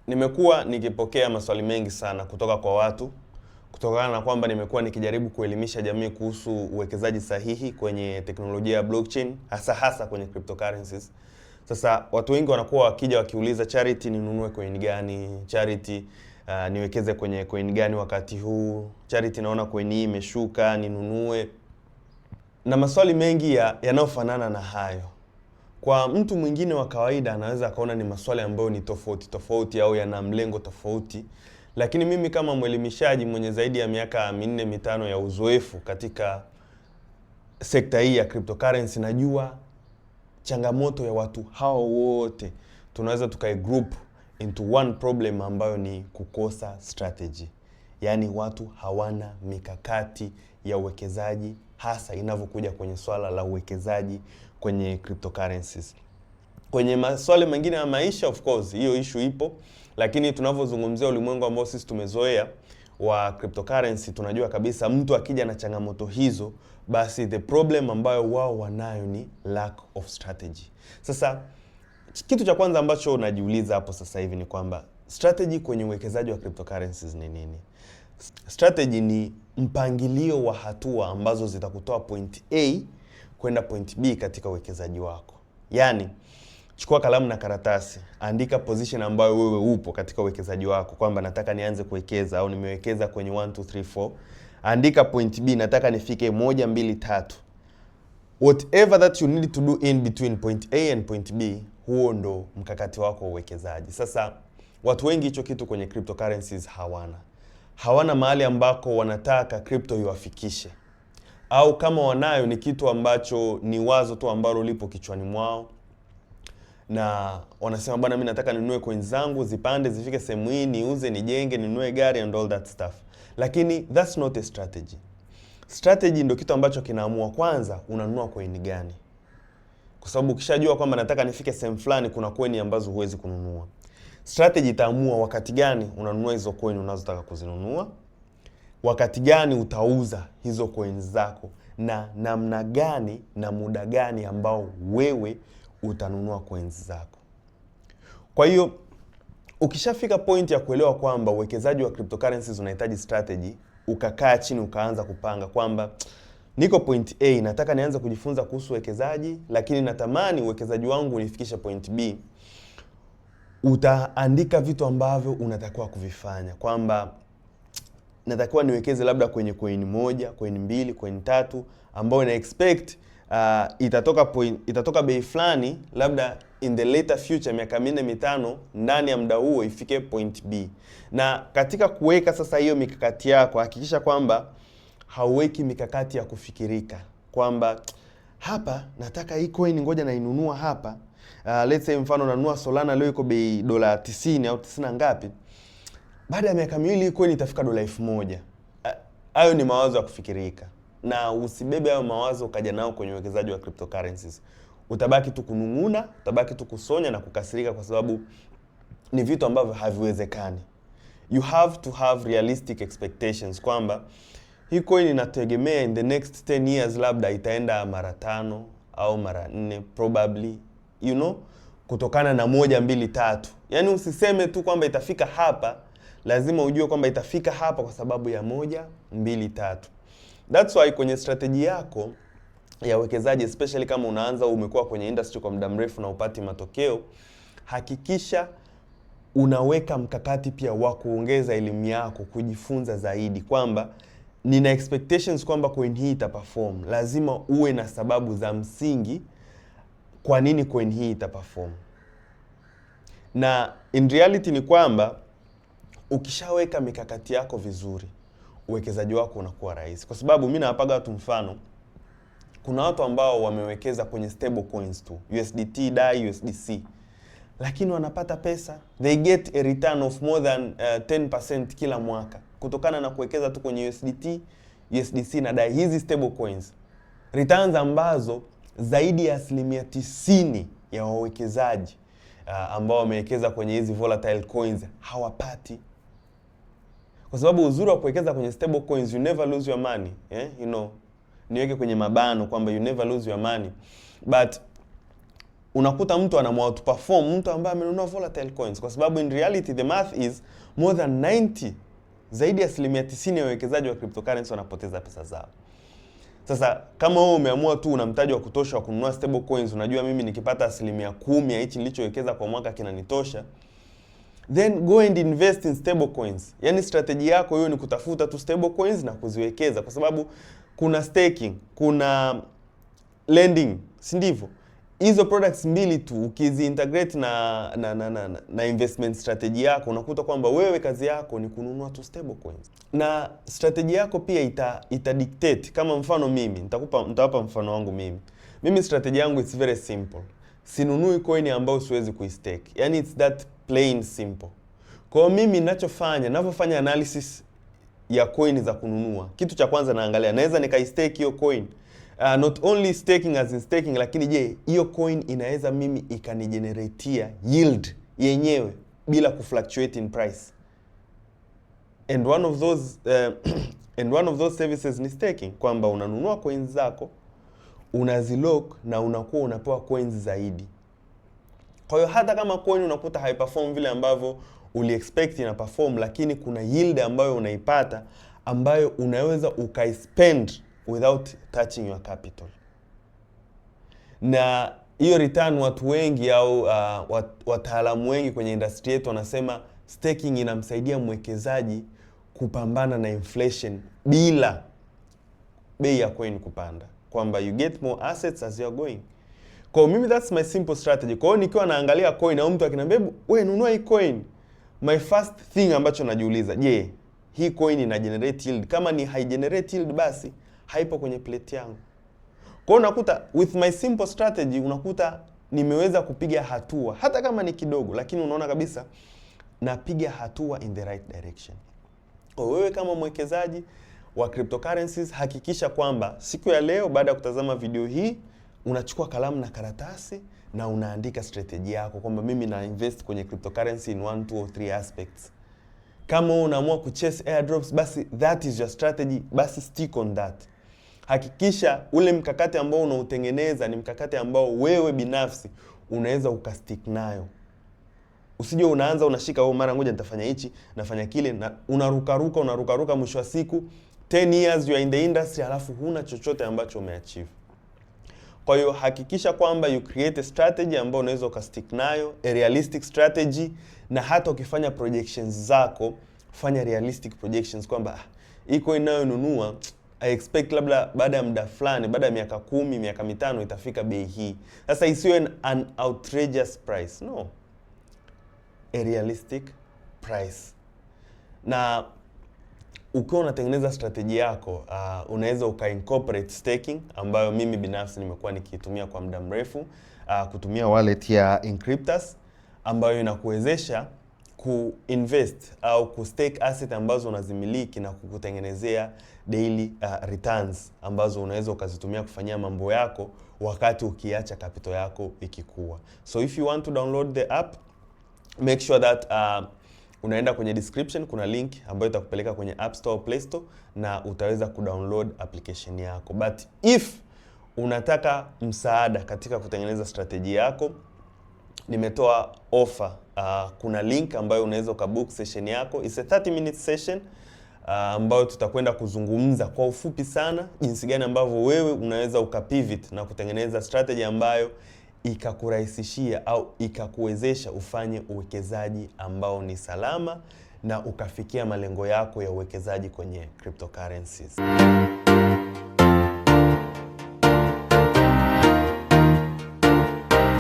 Nimekuwa nikipokea maswali mengi sana kutoka kwa watu kutokana na kwamba nimekuwa nikijaribu kuelimisha jamii kuhusu uwekezaji sahihi kwenye teknolojia ya blockchain, hasa hasa kwenye cryptocurrencies. Sasa watu wengi wanakuwa wakija wakiuliza, Charity, ninunue coin gani? Charity, niwekeze kwenye coin gani wakati huu? Charity, naona coin hii imeshuka, ninunue? Na maswali mengi yanayofanana na hayo. Kwa mtu mwingine wa kawaida anaweza akaona ni maswali ambayo ni tofauti tofauti au yana mlengo tofauti, lakini mimi kama mwelimishaji mwenye zaidi ya miaka 4 5 ya uzoefu katika sekta hii ya cryptocurrency, najua changamoto ya watu hao wote tunaweza tukai group into one problem ambayo ni kukosa strategy. Yaani watu hawana mikakati ya uwekezaji, hasa inavyokuja kwenye swala la uwekezaji kwenye cryptocurrencies. Kwenye maswali mengine ya maisha, of course hiyo issue ipo, lakini tunavyozungumzia ulimwengu ambao sisi tumezoea wa cryptocurrency, tunajua kabisa mtu akija na changamoto hizo, basi the problem ambayo wao wanayo ni lack of strategy. Sasa kitu cha kwanza ambacho unajiuliza hapo sasa hivi ni kwamba strategy kwenye uwekezaji wa cryptocurrencies ni nini? Strategy ni mpangilio wa hatua ambazo zitakutoa point A kwenda point B katika uwekezaji wako. Yaani, chukua kalamu na karatasi, andika position ambayo wewe upo katika uwekezaji wako, kwamba nataka nianze kuwekeza au nimewekeza kwenye 1 2 3 4. Andika point B, nataka nifike 1 2 3. Whatever that you need to do in between point A and point B, huo ndo mkakati wako wa uwekezaji. Sasa watu wengi hicho kitu kwenye cryptocurrencies hawana. Hawana mahali ambako wanataka crypto iwafikishe, au kama wanayo ni kitu ambacho ni wazo tu ambalo lipo kichwani mwao, na wanasema, "Bwana, mimi nataka ninunue coins zangu zipande zifike sehemu hii, niuze, nijenge, ninunue gari and all that stuff." Lakini that's not a strategy. Strategy ndio kitu ambacho kinaamua kwanza unanunua coin gani, kwa sababu ukishajua kwamba nataka nifike sehemu fulani, kuna coin ambazo huwezi kununua. Strategy itaamua wakati gani unanunua hizo coin unazotaka kuzinunua, wakati gani utauza hizo coins zako, na namna gani na muda gani ambao wewe utanunua coins zako. Kwa hiyo ukishafika point ya kuelewa kwamba uwekezaji wa cryptocurrencies unahitaji strategy, ukakaa chini ukaanza kupanga kwamba niko point A, nataka nianze kujifunza kuhusu uwekezaji, lakini natamani uwekezaji wangu unifikishe point B, utaandika vitu ambavyo unatakiwa kuvifanya, kwamba natakiwa niwekeze labda kwenye coin moja, coin mbili, coin tatu ambayo na expect itatoka bei fulani labda in the later future, miaka 4 5, ndani ya muda huo ifike point B. Na katika kuweka sasa hiyo mikakati yako, hakikisha kwamba hauweki mikakati ya kufikirika kwamba hapa nataka hii coin, ngoja nainunua hapa. Let's say mfano nanunua Solana leo iko bei dola 90 au 90 na ngapi, baada ya miaka 2 hii coin itafika dola 1000. Hayo ni mawazo ya kufikirika, na usibebe hayo mawazo ukaja nao kwenye uwekezaji wa cryptocurrencies. Utabaki tu kunung'una, utabaki tu kusonya na kukasirika, kwa sababu ni vitu ambavyo haviwezekani. You have to have realistic expectations kwamba hii coin inategemea in the next 10 years labda itaenda mara tano au mara nne probably, kutokana na moja mbili tatu. Yaani usiseme tu kwamba itafika hapa, lazima ujue kwamba itafika hapa kwa sababu ya moja mbili tatu. That's why kwenye strategy yako ya uwekezaji, especially kama unaanza au umekuwa kwenye industry kwa muda mrefu na upati matokeo, hakikisha unaweka mkakati pia wa kuongeza elimu yako, kujifunza zaidi, kwamba nina expectations kwamba coin hii itaperform. Lazima uwe na sababu za msingi kwa nini coin hii itaperform. Na in reality ni kwamba ukishaweka mikakati yako vizuri, uwekezaji wako unakuwa rahisi, kwa sababu mi nawapaga watu mfano. Kuna watu ambao wamewekeza kwenye stable coins tu, USDT, DAI, USDC, lakini wanapata pesa, they get a return of more than 10% kila mwaka kutokana na kuwekeza tu kwenye USDT, USDC na DAI, hizi stable coins, returns ambazo zaidi ya 90% ya wawekezaji ambao wamewekeza kwenye hizi volatile coins hawapati, kwa sababu uzuri wa kuwekeza kwenye stable coins, you never lose your money, eh? Niweke kwenye mabano kwamba you never lose your money, but Unakuta mtu anamuoutperform mtu ambaye amenunua volatile coins, kwa sababu in reality the math is more than 90, zaidi ya 90% ya wawekezaji wa cryptocurrency wanapoteza pesa zao. Sasa kama wewe umeamua tu una mtaji wa kutosha wa kununua stable coins, unajua mimi nikipata 10% ya hichi nilichowekeza kwa mwaka kinanitosha, then go and invest in stable coins. Yani strategy yako hiyo ni kutafuta tu stable coins na kuziwekeza, kwa sababu kuna staking, kuna lending, si ndivyo? Hizo products mbili tu ukizi-integrate na investment strategy yako, unakuta kwamba wewe kazi yako ni kununua tu stable coins, na strategy yako pia ita dictate. Kama mfano mimi nitawapa mfano wangu mimi. Mimi strategy yangu it's very simple. Sinunui coin ambayo siwezi kuistake. Yani it's that plain simple. Kwa hiyo mimi ninachofanya, ninavyofanya analysis ya coin za kununua, kitu cha kwanza naangalia naweza nikaistake hiyo coin. Not only staking as in staking, lakini je, hiyo coin inaweza mimi ikanigeneratia yield yenyewe bila kufluctuate in price? And one of those services ni staking, kwamba unanunua coins zako, unazilock na unakuwa unapewa coins zaidi. Kwa hiyo hata kama coin unakuta haiperform vile ambavyo uli expect ina perform, lakini kuna yield ambayo unaipata ambayo unaweza ukaispend without touching your capital. Na hiyo return, watu wengi au wataalamu wengi kwenye industry yetu wanasema staking inamsaidia mwekezaji kupambana na inflation bila bei ya coin kupanda, kwamba you get more assets as you are going. Kwa mimi that's my simple strategy. Kwa hiyo nikiwa naangalia coin au mtu akiniambia, "We nunua hii coin," my first thing ambacho najiuliza, je, hii coin ina generate yield? Kama ni hai generate yield, basi haipo kwenye plate yangu. Kwa hiyo unakuta with my simple strategy unakuta nimeweza kupiga hatua hata kama ni kidogo, lakini unaona kabisa napiga hatua in the right direction. Kwa wewe kama mwekezaji wa cryptocurrencies, hakikisha kwamba siku ya leo baada ya kutazama video hii unachukua kalamu na karatasi na unaandika strategy yako kwamba mimi na invest kwenye cryptocurrency in one, two or three aspects. Kama wewe unaamua kuchase airdrops, basi that is your strategy, basi stick on that. Hakikisha ule mkakati ambao unautengeneza ni mkakati ambao wewe binafsi unaweza ukastick nayo. Usije unaanza unashika, oh, mara ngoja nitafanya hichi, nafanya kile, na unarukaruka unarukaruka, mwisho wa siku 10 years you are in the industry, halafu huna chochote ambacho umeachieve. Kwa hiyo hakikisha kwamba you create a strategy ambayo unaweza ukastick nayo, a realistic strategy, na hata ukifanya projections zako fanya realistic projections kwamba hii coin ninayonunua I expect labda baada ya muda fulani, baada ya miaka 10, miaka 5 itafika bei hii. Sasa isiwe an outrageous price, no, a realistic price. Na ukiwa unatengeneza strategy yako unaweza uka incorporate staking ambayo mimi binafsi nimekuwa nikiitumia kwa muda mrefu, kutumia wallet ya Inkryptus ambayo inakuwezesha kuinvest au kustake asset ambazo unazimiliki na kukutengenezea daily returns ambazo unaweza ukazitumia kufanyia mambo yako wakati ukiacha capital yako ikikua. So if you want to download the app, make sure that unaenda kwenye description, kuna link ambayo itakupeleka kwenye App Store au Play Store na utaweza kudownload application yako. But if unataka msaada katika kutengeneza strategy yako, nimetoa offer. Kuna link ambayo unaweza ukabook session yako. It's a 30 minute session ambayo tutakwenda kuzungumza kwa ufupi sana jinsi gani ambavyo wewe unaweza ukapivot na kutengeneza strategy ambayo ikakurahisishia au ikakuwezesha ufanye uwekezaji ambao ni salama na ukafikia malengo yako ya uwekezaji kwenye cryptocurrencies.